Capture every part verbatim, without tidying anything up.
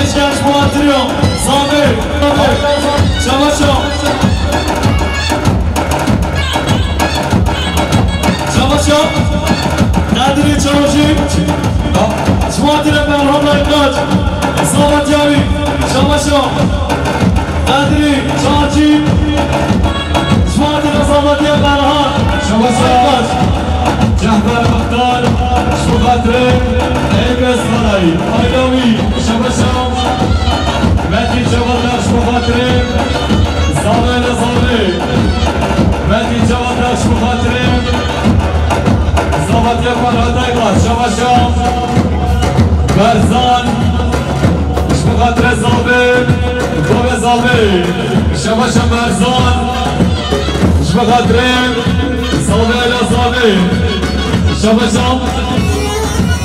Genç Muhatiriyan, Zame, Zame, Çamaşa. Çamaşa. Kadri Çavuşî. Muhatire Berhan Aykaç. Zavat Yavi. Çamaşa. Kadri Çavuşî. Ji bo xatirê Zavatiya Berhan. Şebaşa. Cehber Mextar, ji bo xatirê Êkes Xalayî. Ayda wî, şebaşa. Metî Cevandar, ji bo xatirê Zavê le Zavê. Metî Cevandar, ji bo xatirê Zavatiya Ferhat Aybaş, şebaşa. Berzan, ji bo xatirê Zavê, Zavê Zavê. Şebaşa Berzan, ji bo xatirê Zavê le Zavê. Şebaşa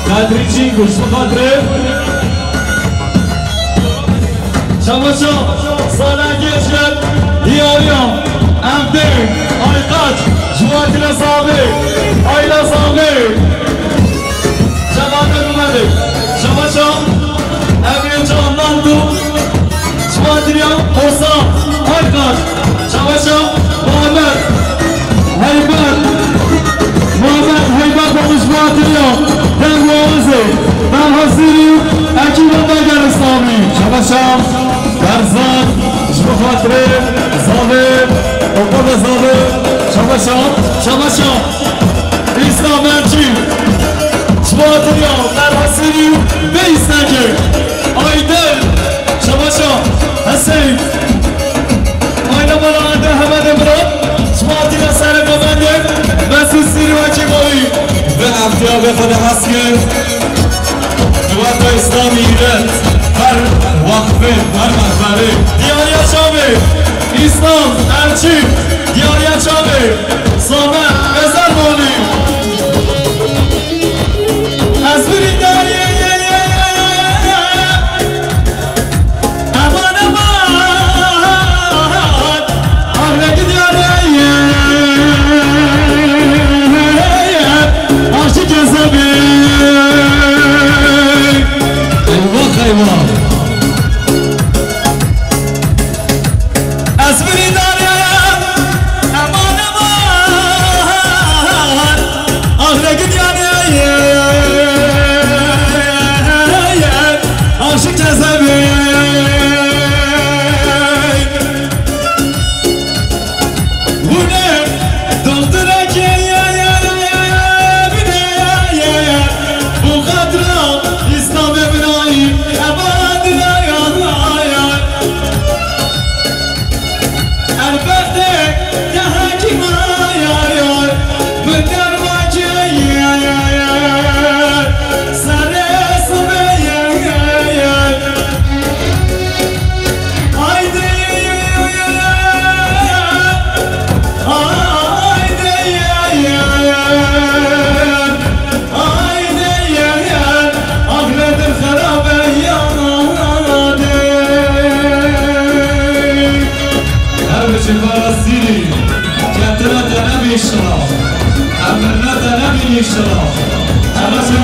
Kadrî Çîngu, ji bo xatirê Şebaşa Salengê ji diyariya Evdê Aytaç, ji bo xatirê Zavê, Ayla Zavê. Şebaşa Rumenê, şebaşa Evê Can Nandu. Çavuşî Hosam Aykan, çavuşî Muhammed Heybet, Muhammed Heybet babiş Çavuşî, deng û awazê, Berhasîrî, ekîba Meger Îslamî, çavuşî Berzan, ji bo xatirê Zavê, Oqoda Zavê, çavuşî, çavuşî Îslam Erçî, Çavuşî Berhasîrî, Bey Sengê, Aydel, Çamaşa, Hüseyin. Ayna bana anda hemen de bırak. Çavuşî Serê Govendê, Mesut Sîrî ve Kîmavî. Ve eftiyar ve Xwedê hes kir. Civata Îslamî îdet. Her waqfê, her mehberê. Diyariya Çavê. Îslam, Erçî. Diyariya Çavê. Samet, Ezel Bonî. Ez birîndar ye, ye, ye, ye, ye, ye. Eman, eman. Ahlekî diyarê ye, ye, ye, ye. Aşîk Ezebê. Eyvah, eyvah. Ez birîndar ye, eman, eman. Ahre gidiyane, aşık Ezebê. Hûne doktoreke, bine, bu xatira Îslamê binayî, eman, ya, ya, ya. Elbette, ya hekîma, ya, ya, bi dermaçê, ya, ya, ya, serê sibê, ya, ya, ya. Haydi, ya, ya, ya, ya, haydi, ya, ya, ya, ya. Ay deyen, ahledir xerabe yade. Her biçim barasîrî, ketine te nebî şila. Emrine te nebî şila. Çamaşa,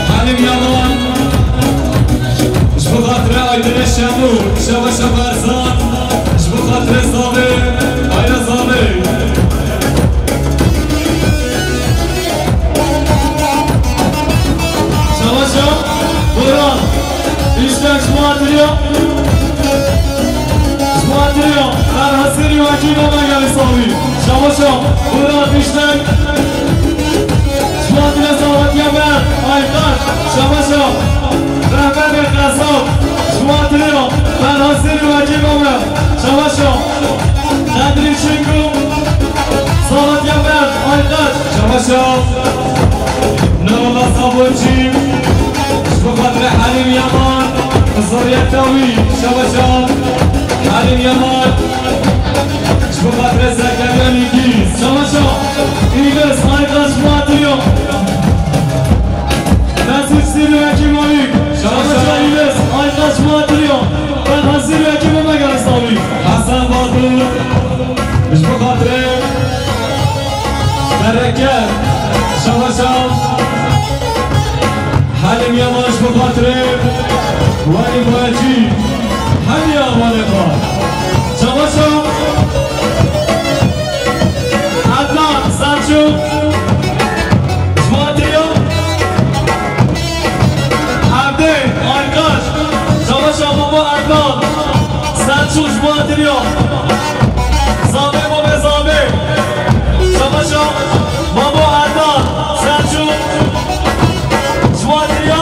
Halim Yaman. Ji bo xatirê Aydinê Şemû, Şebaşa Berzan. Ji bo xatirê Zavê, Ayla Zavê. Çamaşa, Boran, Îşlek, ji bo xatirê, ji bo xatirê, Ferhasirî wekî baba gelî Savî. Çamaşa, Boran, Îşlek, ji bo xatirê Zawatiya me, Aykan, Çamaşa, Rehberê Qesab, ji bo xatirê, Ferhasirî wekî baba, Çamaşa. Qedrî Çingu, Salat Yaver, Aytaç, Çamaşa, Nurullah Sabunçî, ji bo xatirê Halim Yaman, Xiziriyeta wî, Çamaşa, Halim Yaman, ji bo xatirê Zekeriya Nîgîz, Çamaşa, Îlis, Aytaç, Muhatiriya. Mesut Sîrî wekî Malik. Şaşa Îlis, Aytaç Muhatiriya. Ben hazir wekî Mehmet Gel Îslamî. Hasan Batur. Ji bo xatirê Bereket. Şabaşa. Halim Yaman ji bo xatirê Welî Boyacî, hemiya Balêxa. Çabaşa Ednan Selçûk, ji Wadiriya. Evdê Aykaş, çabaşa Mamo Ednan Selçûk ji Wadiriya. Zavê Mamo Zavê, çabaşa Mamo Ednan Selçûk ji Wadiriya.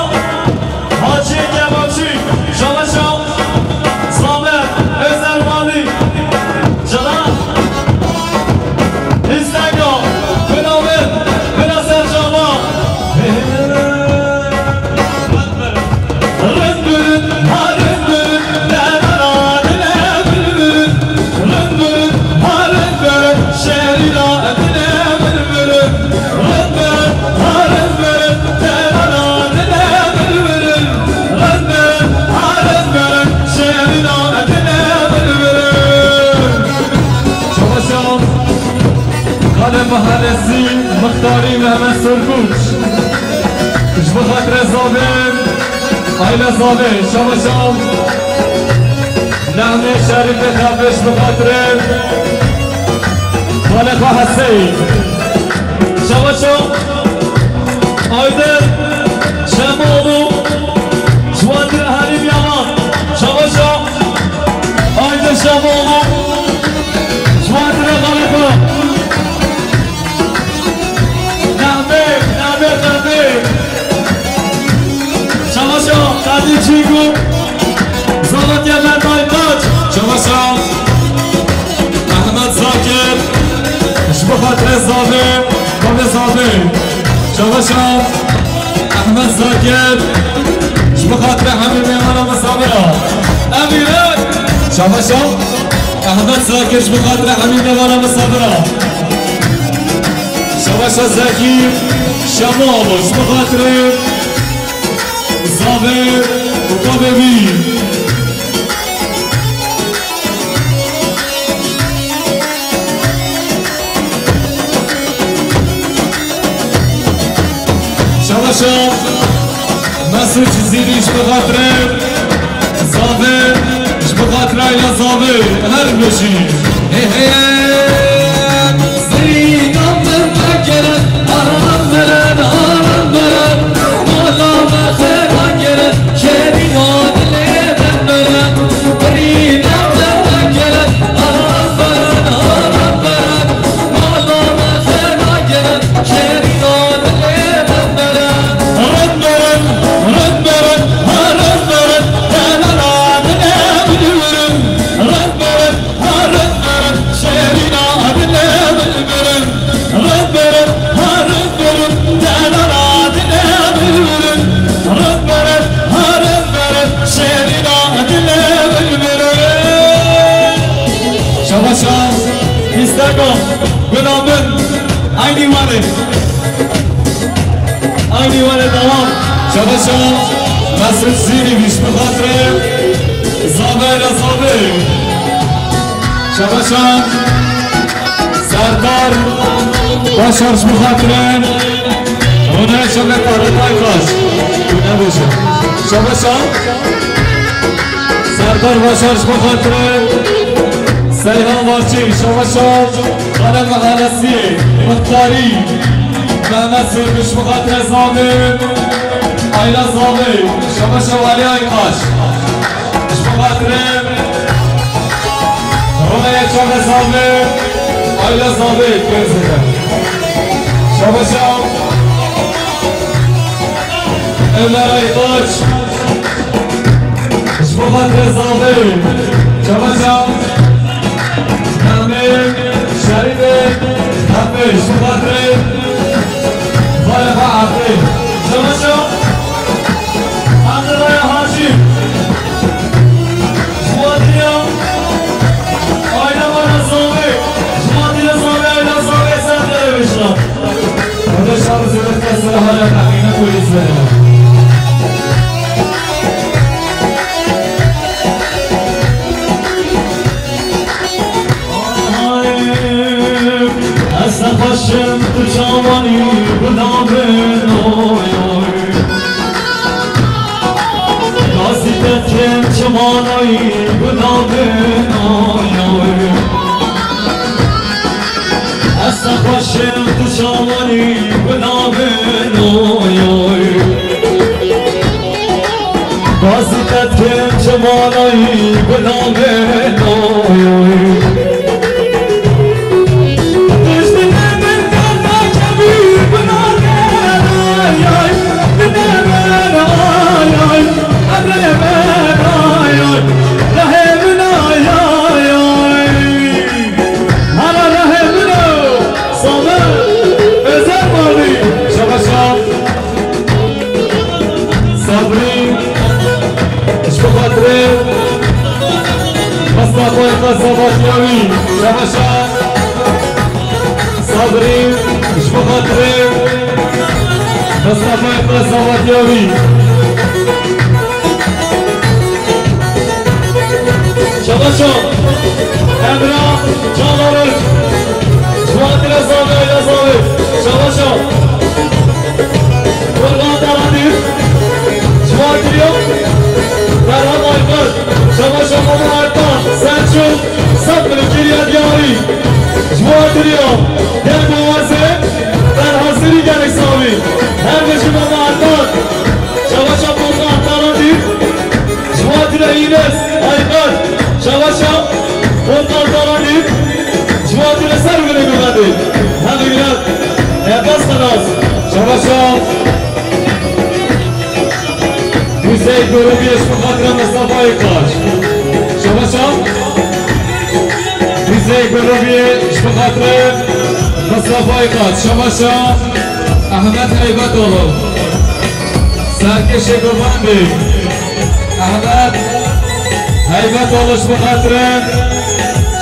Hacî Kebapçî, Şabaşa, Samet, Özel Mali, Cila, Instagram, Binavet, Bina Serçava. Rind birin, ha rind birin, la la la, dile bilbirin. Şabaşa Xalê Mehalesî, Mixtarî Mehmet Sorguç. Ji bo xatirê Zavê, aîla Zavê, şabaşa. Nehmê Şerîfê Xefê ji bo xatirê Xalê xwe Heseyî. Şabaşa Aydin Şemoğlu, ji Wadî Herîm Yaman. Şabaşa Aydin Şemoğlu, ji Wadî Xalê xwe. Nehmê, Nehmê Xefê. Şabaşa Kadî Çîgû, Zavetiya Merdayê Qaç. Şabaşa Ehmed Zakir, ji bo xatirê Zavê, Zavê Zavê. Şabaşa Ehmed Zakir, ji bo xatirê hemî mêvana misafira. Emîre. Şabaşa Ehmed Zakir, ji bo xatirê hemî mêvana misafira. Şabaşa Zekî Şemoğlu, ji bo xatirê Zavê û Tabê wî. Şabaşa Mesûd Cizîrî, ji bo xatirê Zavê, ji bo xatirê aîla Zavê, her bijî. Hey, hey, hey. Şabaşa Instagram, gula min, aynî were. Aynî were devam. Şabaşa Mesûd Zîrî, ji bo xatirê Zavê aîla Zavê. Şabaşa Serdar Başar, ji bo xatirê Rûnayê Şevê Parê Taykaş. Tu nebêje. Şabaşa Serdar Başar, ji bo xatirê Seyhan Varçî. Şabaşa Xalê Mehalesiyê, Mixtarî Mehmet Sorguç, ji bo xatirê Zavê, aîla Zavê. Şabaşa Walî Aykaş. Ji bo xatirê Rûnayê Çavê Zavê, aîla Zavê, pir zêde. Şabaşa Ömer Aytaç, ji bo xatirê Zavê. Şabaşa Nehmê Şerîfê Xefê, ji bo xatirê Xalê xwe Erdê. Şabaşa Abdullah Hacî. Ji Wadiriya aîla me re Zavê. Ji Wadiriya Zavê, aîla Zavê ser derê bişna. Xwedê şer û zêwet ke ser hale teqîne polîs vere. Ez nexweşim tu çawanî guda bin, oy, oy. Gazî Tekin çimanayî gula min oy oy. Ez te xweşim tu çawanî gula min oy oy. Gazî tekin çimanayî gula min oy oy. Sabrî, ji bo xatirê Mistefayê Qezavatiyawî, şabaşa. Sabrî, ji bo xatirê Mistefayê Qezavatiyawî. Şabaşa. Emra Çalaroş. Ji bo xatirê Zavê, Ayla Zavê. Şabaşa. Qurban Tarandî. Ji bo xatirê Ferhat Aykar. Şabaşa Mama Ertan. Selçuk. Sefir Kirya Diyarî. Ji bo xatirê Deng û Wazê. Ferhat Sirî gelek savî. Her bijî Mama Ertan. Şabaşa Qurban Tarandî. Ji bo xatirê Înes Aykar, şabaşa Volkan Taranî, ji bo xatirê ser û binê guvendê. Hemî milet, nefes xilas. Şabaşa Kuzey grubiyê ji bo xatirê Mistefayê Qaç. Şabaşa Kuzey grubiyê ji bo xatirê Mistefayê Qaç. Şabaşa Ehmed Heybetoglu. Serkêşê guvendê. Ehmed Heybetoglu ji bo xatirê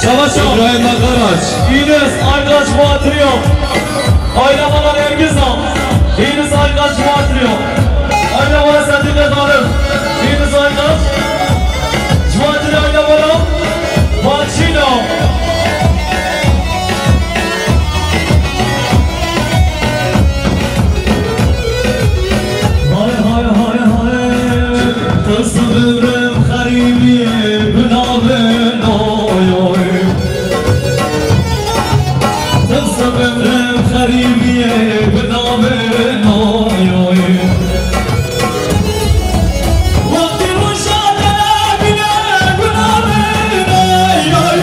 Şabaşa. Îbrahîm Mexaraç. Înis Aydaş bo xatirê. Ayla mala Nergîza. Înis Aydaş bo xatirê. Ayla mala Sedîqê Xalid. Înis Aydaş. Ji bo xatirê ayla mala Balşîna. Hay hay hay hay, tilsim bimrim xerîbiyê gula min oy oy. Tilsim bimrim xerîbiyê gula min oy oy. Wextê roja te bîne gula min oy oy.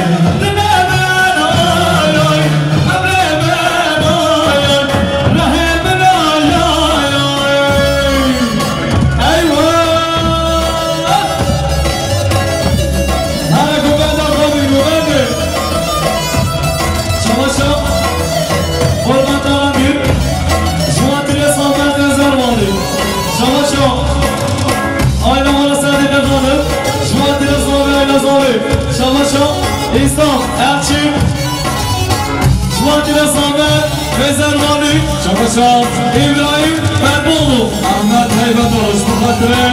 Şabaşa. Ayna Mala Sedîqê Xalid. Ji bo xatirê Zavê, Ayna Zavê. Şabaşa. Îslam Elçin. Ji bo xatirê Zaven Bezervanî. Şabaşa. Îbrahîm Ferboğlu. Ehmed Heybetoglu ji bo xatirê.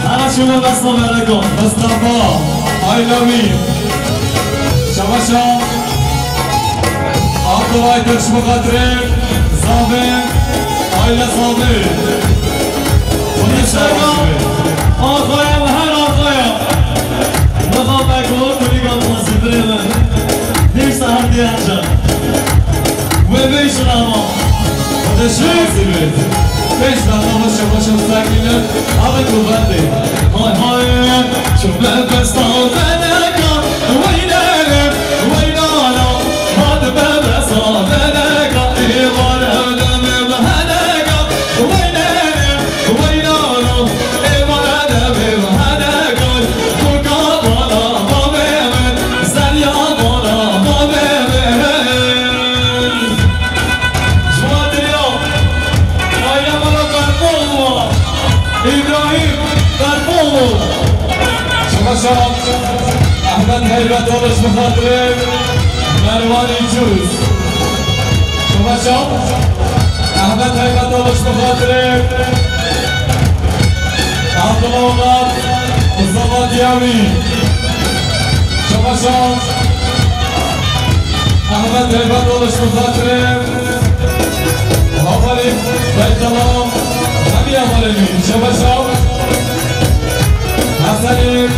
Hera şûna desta bereka. Mustafa Aylawi. Şabaşa. Abdullah Aytaş ji bo xatirê Zaven. Ayla Zaven. Hûn ê şerba. Axaya, her axaya. Niha me got kulîga nasîbirê min. Nîv saet diye ancak. Wê bêjin ama. Xwedê şansî bê. Pênc deqa baş yavaş yavaş sakin. Abi kuvvetli. Hay hay. Çöpe besta veneka. Weynene, weynana. Hadi be besta veneka. Êvare ödeme veneka. Weynene, weynana. Êvare ödeme veneka. Kurka bana babê min. Zerya bana babê min. Ji bo xatirê Ayla Mala Ferboğlu. Îbrahîm Ferboğlu. Şabaşa. Ehmed Heybetoglu ji bo xatirê Merwanî Cûz. Şabaşa. Ehmed Heybetoglu ji bo xatirê Abdullah Onat. Mustafa Diyawî. Şabaşa. Ehmed Heybetoglu ji bo xatirê. Havalî Beytala. Hemiya Valî. Şabaşa. Selim,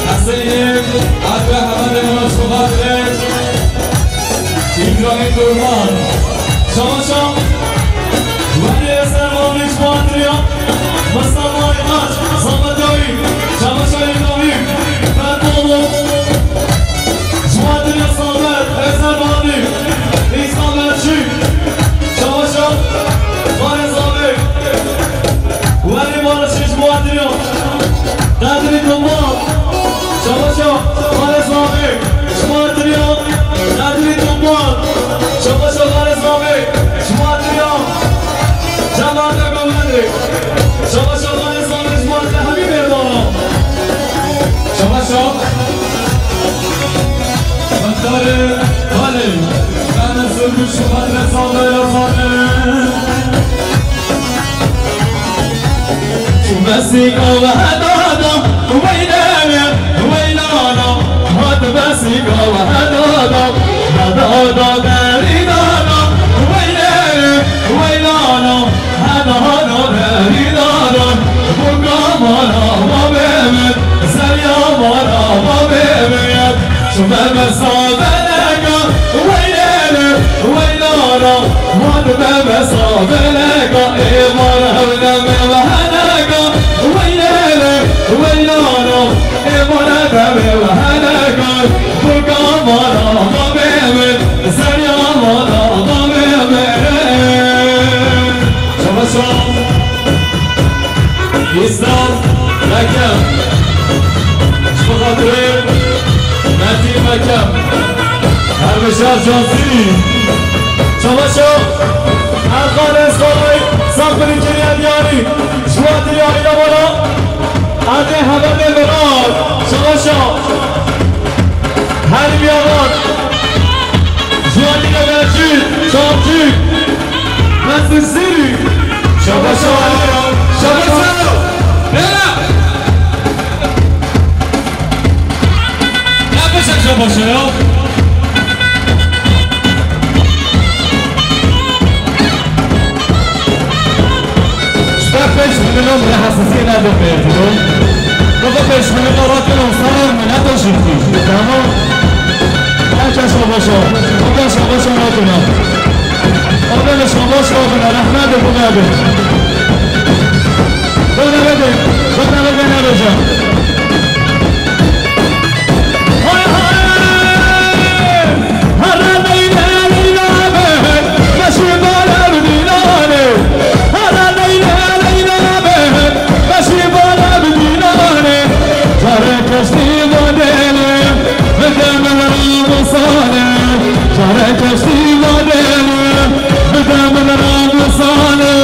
Hüseyin, Alp Ahmet'in Mustafa Direk, İbrahim Durman, Şamaşa, Veli Eser Varlık Muhatırya, Mustafa Aytaç, Samet Dawî, Şamaşa İbrahim, Ferdoğlu, Muhatırya Samet, Eser Varlık, İsa Merçin, Şamaşa, Faris abi, Veli Barış Muhatırya, Qedrî Tombal, Şabaşa Xalê Zavê, ji me hatiriya. Qedrî Tombal, Şabaşa Xalê Zavê, ji me hatiriya. Cem Arda Gomendê, Şabaşa Xalê Zavê, ji me hatiriya. Hemî mêrdana. Şabaşa. Xetarê Xalê. Bene sürmüş xatre zavê ya xalê. Besîka wehedada, weylene, weylana, hat besîka wehedada, hedada derîdana, weylene, weylana, hedada derîdana, burka mala babê min, zerya mala babê min. Şume besa beleka, weylele, weylana, mat be besa beleka, ê mar hewle me veheneka, weylele, weylana, ê mar be me veheneka, burka mala babê min, zerya mala babê min. Şabaş. Îslam Mekem. Ji bo xatirê Metî Mekem. Hermeşar Cansî. Çabaşa Erxanê Salay, Saxbirî Kiriya Diyarî. Ji bo xatirê aîla wala. Erdê Hemedê Mirar. Çabaşa. Herî Biyaran. Ji bo xatirê Mecîd Çavcî. Mesut Sirî. Şabaşa. Şabaşa. Bela. Ya beşe şabaşa ya. Ji ber pêş bikinin, me hesasiyê nedo pê, dîdo. Baba pêş bikinin, rakin, o sana me neto şifti. Tamam. Herkes şabaşa. Herkes şabaşa rakine. Orada da şabaş rakine. Rahmet bu geldi. Bana ne de, bana ne de ne diyeceğim? Hay hay! Hara leyla leyla be, beşî bala bi dînanê. Hara leyla leyla be, beşî bala bi dînanê. Careke ştî vadêne, bide min ramusanê. Careke ştî vadêne, bide min ramusanê.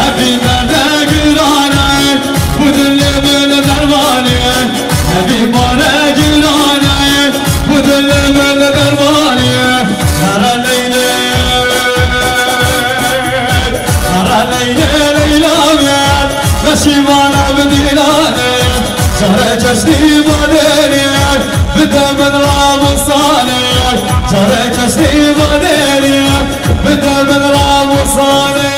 Evî derde girane, bu dilê min dermanê. Evî mare girane, bu dilê min dermanê. Hara leylê, hara leylê, leyla me, beşî mare bi dîlanê. Çare çeşnî vadêne, bide min ramusanê. Çare çeşnî vadêne, bide min ramusanê.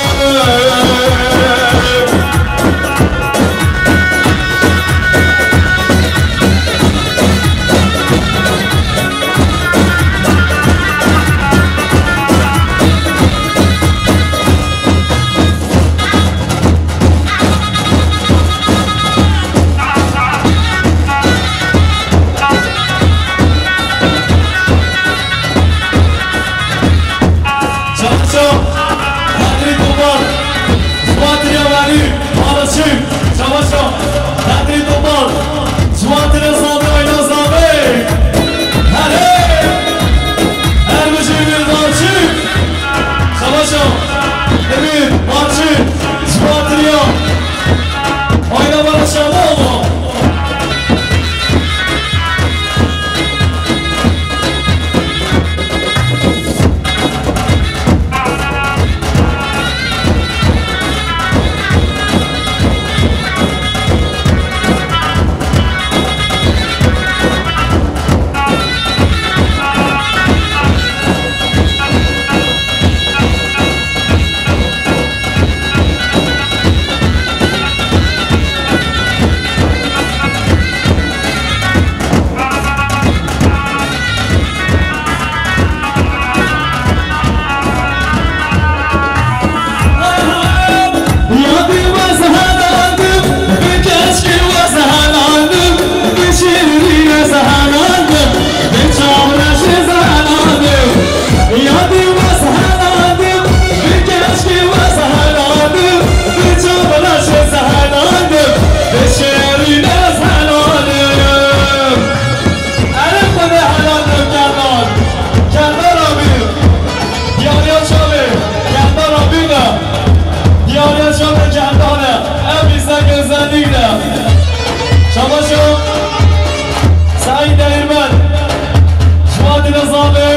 Zame,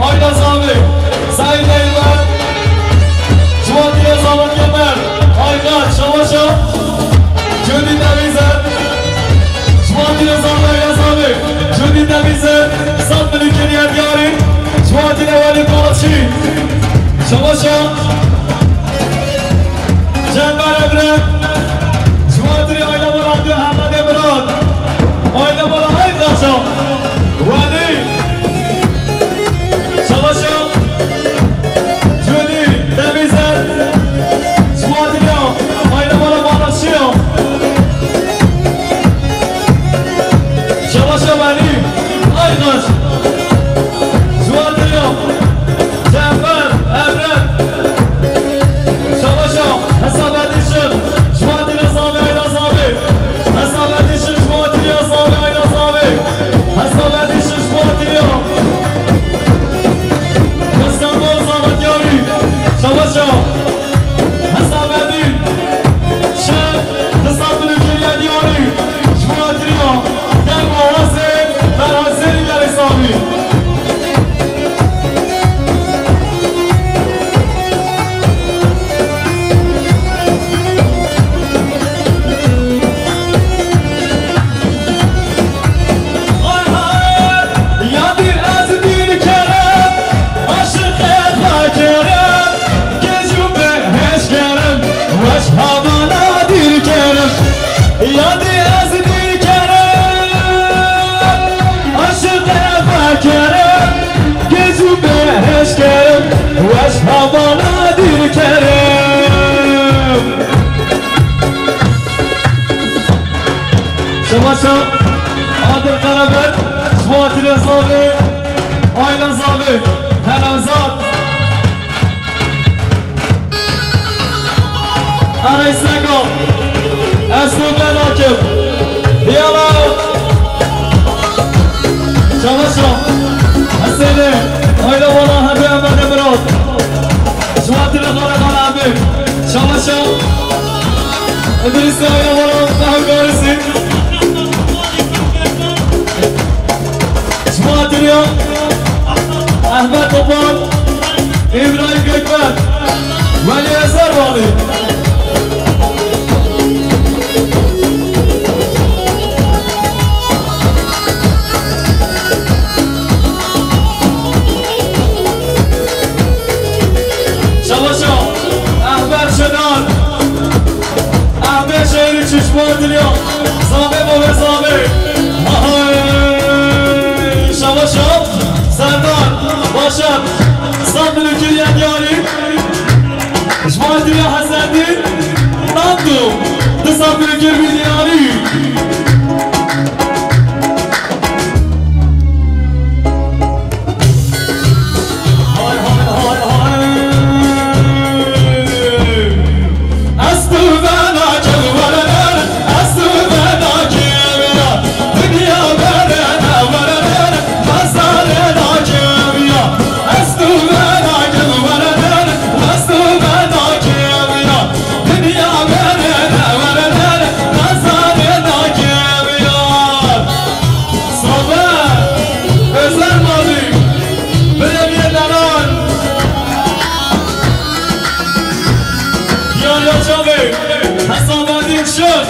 Ayla Zame, Saîd Eymen, Ciwatî Zame Kemer, Ayna Şavaşa, Cudî Demîzer, Ciwatî Zame, Ayla Zame, Cudî Demîzer, Sat Milikiriye Diyarî, Ciwatî Welî Karaçî, Şavaşa, Cember Ebrem, Ciwatî Ayla Murat, Ehmed Murat, Ayla Murat, Ayla Şam. Welî. Şavaşa. Cudî. Temîze. Suatîya. Ayna bala bala şiya. Şavaşa Welî. Aynaş. Suatîya. Cefer. Evren. Şavaşa. Hesabedîşin. Şuatîya Zame. Ayna Zame. Hesabedîşin. Şuatîya Zame. Ayna Zame. Hesabedîşin. Şuatîya. Kıskandal Zame Diyarî. Şavaşa. Hesabedî. Şev. Hesabını kiriye Diyarî. Şuatîya. Gel Boğaz'ı. Berhazir gel Sami. Şemaşa, Adil Karaber, Şuatîya Zame, Ayna Zame, Herazat. Erê Sego, ez tu belakim. Yala. Şavaşa, Hesênê, Ayna Wala Hebe Emre Murat. Şuatîya Zame Karaber. Şavaşa. Îdrîs Ayna Wala Hebe Garisi. Şuatîya. Ahmet Topal. İbrahim Gökmen. Welî Ezer Valî. Şavaşa, Ehber Şenar, Ehber Şehir için Şuatîya, Zame Bove Zame. Hay, Şavaşa, Serdar, Başar, Sambil Ülkü'ye Diyarî, Şuatîya Hesendî, Nandu, Sambil Ülkü'ye Diyarî. Sabe, Özel Mali, Belediye Daran, Yahya Çavê, Hesabedîn Şir.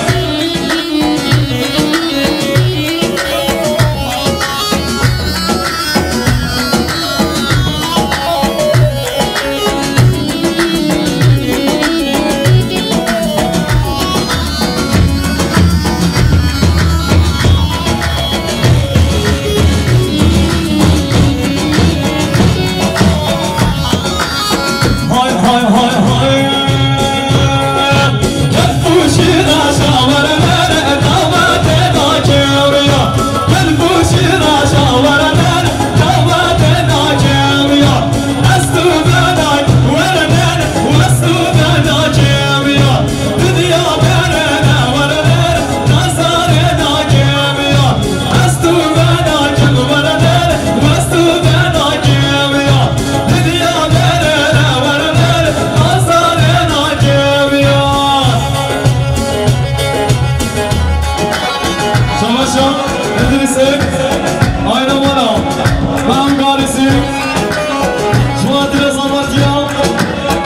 Ji xatirê Zavatiya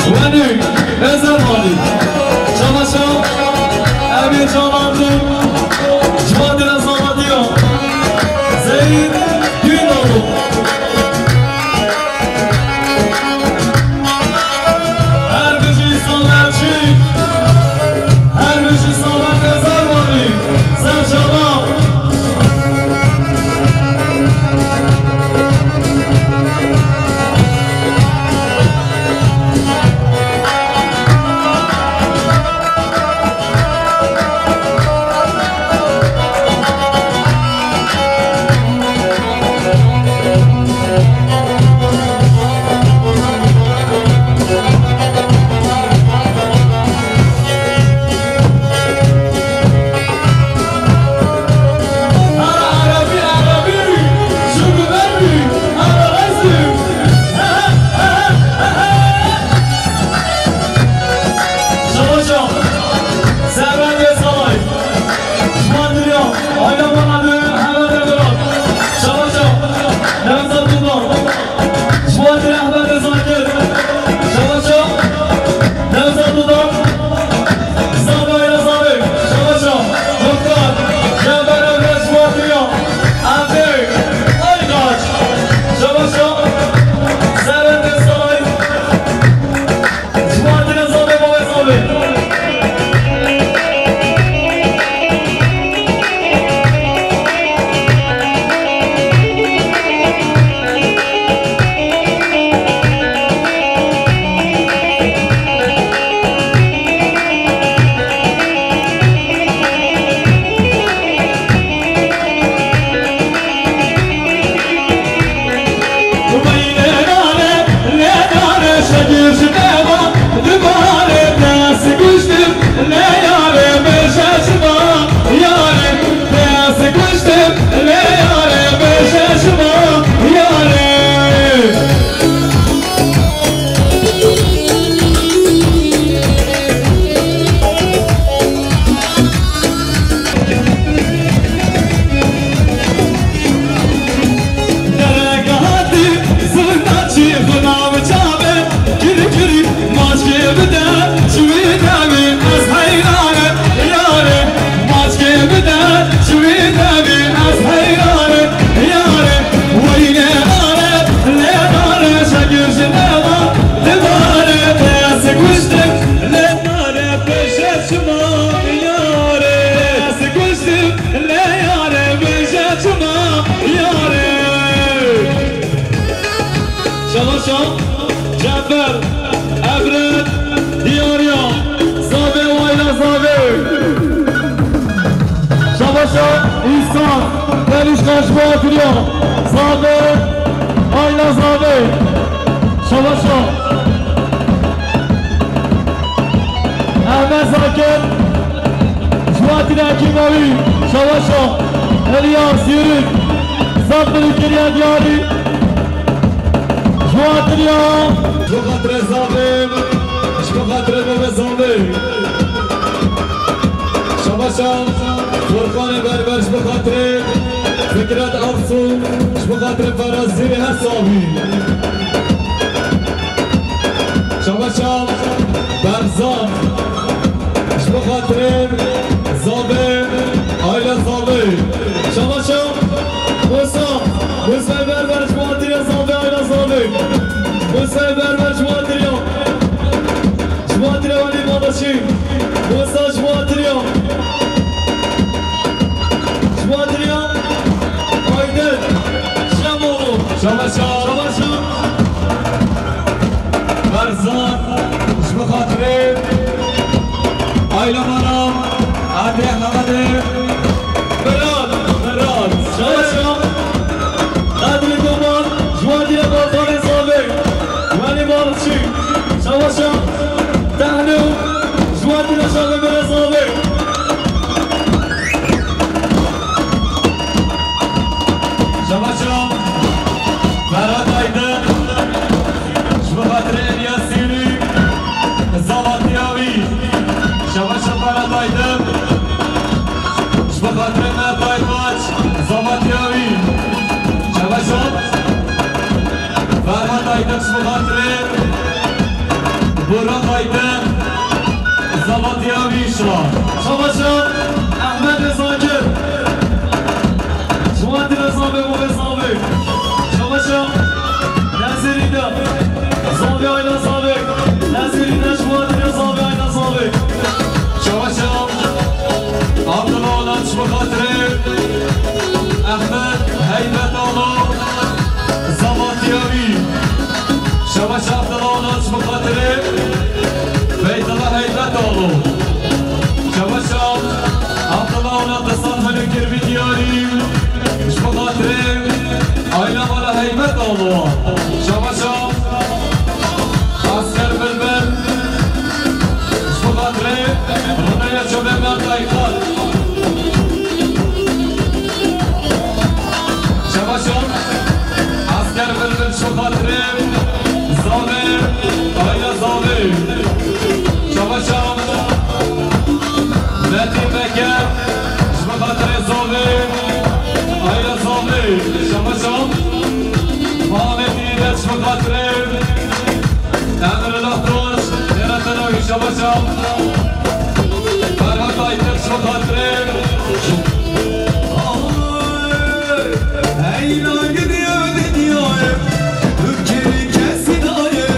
Wenê Ezerbanî. Şabaşa, em ê çalandin. Ji xatirê Zavatiya Zeyîd Dînalo. Her bijî Sametçî, her bijî Samet Ezerbanî. Serçava. Şabaşa, Servet Salay. Şuan Diriya, Ayla Manadı, Hemen Demirhan. Şabaşa, Nevzat Duman. Şuan Diriya, Ahmet Zakir. Şabaşa, Nevzat Duman. Zada Ayla Zavi. Şabaşa, Doktor. Cevher Emre Şuan Diriya. Abi, Aykaç. Şabaşa, Servet Salay. Ji bo hatina Zavê, bavê Zavê. Şabaşa, Cefer, Evret, Diyariya, Zavê, Ayla Zavê. Şabaşa, İhsan, Delişkan ji bo hatiriya. Zavê, Ayla Zavê. Şabaşa. Ehmed Zakir. Ji bo hatiriya Kîmawî. Şabaşa. Elyas Yürük. Zaf birîkiriya Diyarî. Ji bo hatiriya. Ji bo xatirê Zavê. Ji bo xatirê Mehmet Zavê. Şabaşa. Furqanê Berber ji bo xatirê Fikret Arsu, ji bo xatirê Ferazî her savî. Şabaşa Berzan, ji bo xatirê Zavê, Ayla Zavê. Şabaşa Musa, Musayê Berber ji bo xatirê Zavê, Ayla Zavê. Musayê Berber ji bo xatirê. Ji bo hatiriya Welîd Madaşî. Wisa ji bo hatiriya. Ji bo hatiriya Aydin Şemoğlu. Şabaşa. Şabaşa. Berzan. Ji bo xatirê Ayla Mara. Erdê Hemedê. Miran, Miran. Şabaşa. Qedrî Doman, ji wan dîre Balkanê Zavê. Wanî Balçî. Şabaşa. Tehnû, ji wan dîre Şaxê Mirê Zavê. Şabaşa. Ferhat Aydin. Ji bo xatirê Elyas Sîrî. Zavatiya wî. Şabaşa Ferhat Aydin. Aytek ji bo xatirê Burak Aytek, Zavatiya Vîşa. Şabaşa Ehmed Zakir. Ji bo xatirê Zavê, bo vê Zavê. Şabaşa Nezirî de. Zavê Ayla Zavê. Nezirî de ji bo xatirê Zavê Ayla Zavê. Şabaşa Abdullah Olat ji bo xatirê Ehmed Heybet Alo. Zavatiya wî. Şabaş Abdullah Olat ji bo xatirê Beytullah Heybet Alo. Şabaş Abdullah Olat, di sed mil û kirbî diyarî ji bo xatirê Ayla Mala Heybet Alo. Şabaş Asker Bilbil ji bo xatirê Ronaya Çobê Mertay Xal. Şabaş Asker Bilbil ji bo xatirê Zavê, Ayla Zavê. Şabaş Metî Beker ji bo xatirê Zavê, Ayla Zavê. Şabaş Muhammed Îdet ji bo xatirê Emrullah Tunç, Nêra Tenawî. Şabaş Ferhat Aytek ji bo xatirê. Hey, hey, la gidiyor dünyayı. Tüm keri kesin ayı,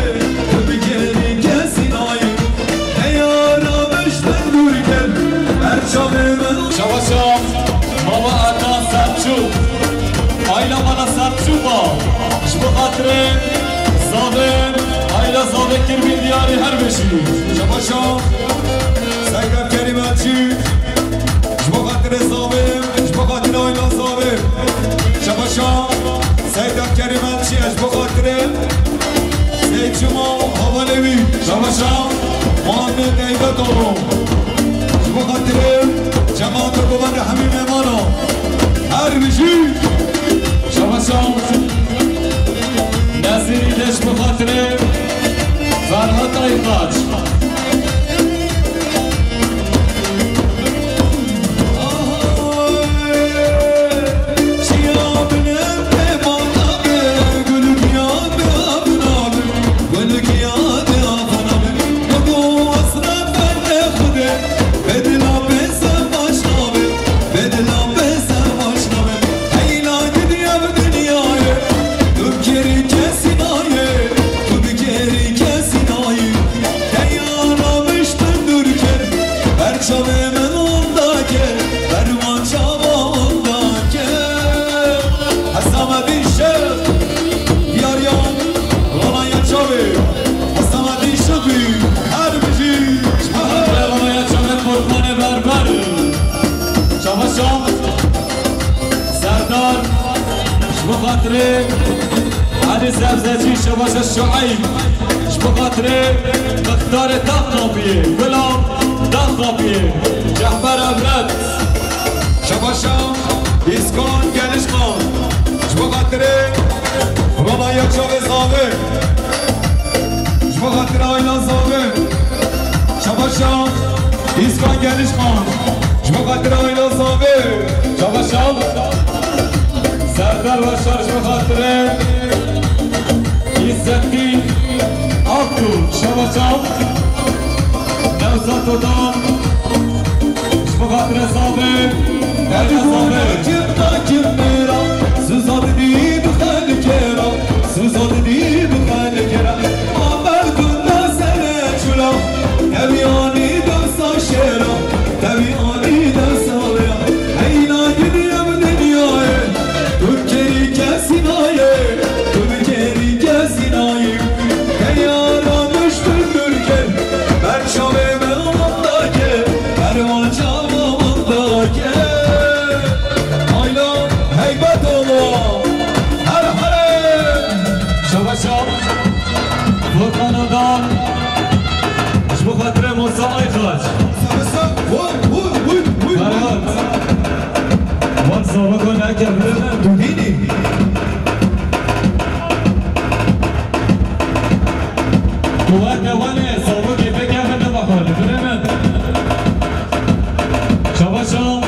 tüm keri kesin ayı. Hey, aramış ben durken, her çamı ben. Şabaş Mama Ata Selçuk. Ayla Mala Selçuka. Ji bo xatirê Zavê, Ayla Zavê kirbî diyarî her bijî. Şabaş Seyda Kerîm Elçî. Ji bo xatirê Zavê, ji bo xatirê Ayla Zavê. Şabaş Seyda Kerîm Elçî, ji bo xatirê Seyçima Havalê wî. Şabaş Muhammed Eybet Alo. Ji bo xatirê cemaata Govenda Hemî Mêmana. Her bijî. Şabaş Nezîrî de ji bo xatirê Ferhat Aytaç. Çavê min ondake, ferman çava ondake. Hesamedî şev, diyariya Ronaya Çavê. Hesamedî şev bî, her bijî. Ronaya Çavê Qurbanê Berber. Şabaş Serdar, ji bo xatirê Elî Zevzecî, Şebaşa Şueyb, ji bo xatirê Mixtarê Daxlapiyê, Gulam Daxlapiyê, Cehber Evret. Şebaşa Îskan Gelişkan, ji bo xatirê Ronaya Çavê Zavê. Ji bo xatirê Ayla Zavê. Şabaşa Îskan Gelişkan. Ji bo xatirê Ayla Zavê. Şabaşa Serdar Başar, ji bo xatirê Îzzettin Aktu. Şabaşa Nevzat Odan. Ji bo xatirê Zavê, Ayla Zavê. Kim da kim mêra, suza didî bi xelkê ra, suza didî bi xelkê ra. Ma merdûn da serê çûla, tevî anî dewsa şêra, tevî anî dewsa lêra. Heyna gidiye bi dinyayê, tu bi kêrî kesî nayê, tu bi kêrî kesî nayê. Teyara miştin dûr kir, ber çavê me ondake, ber wan çava ondake. Ayla heybet ola, her here. Şabaşa Furkan Odan, ji bo xatirê Musa Ayxaç. Vur, vur, vur, vur. Ferhat. Wan sava ku neke, birê min. Tu bînî? Quwete wan ê, sava kê pê kevin de baxwe, birê min. Şabaşa.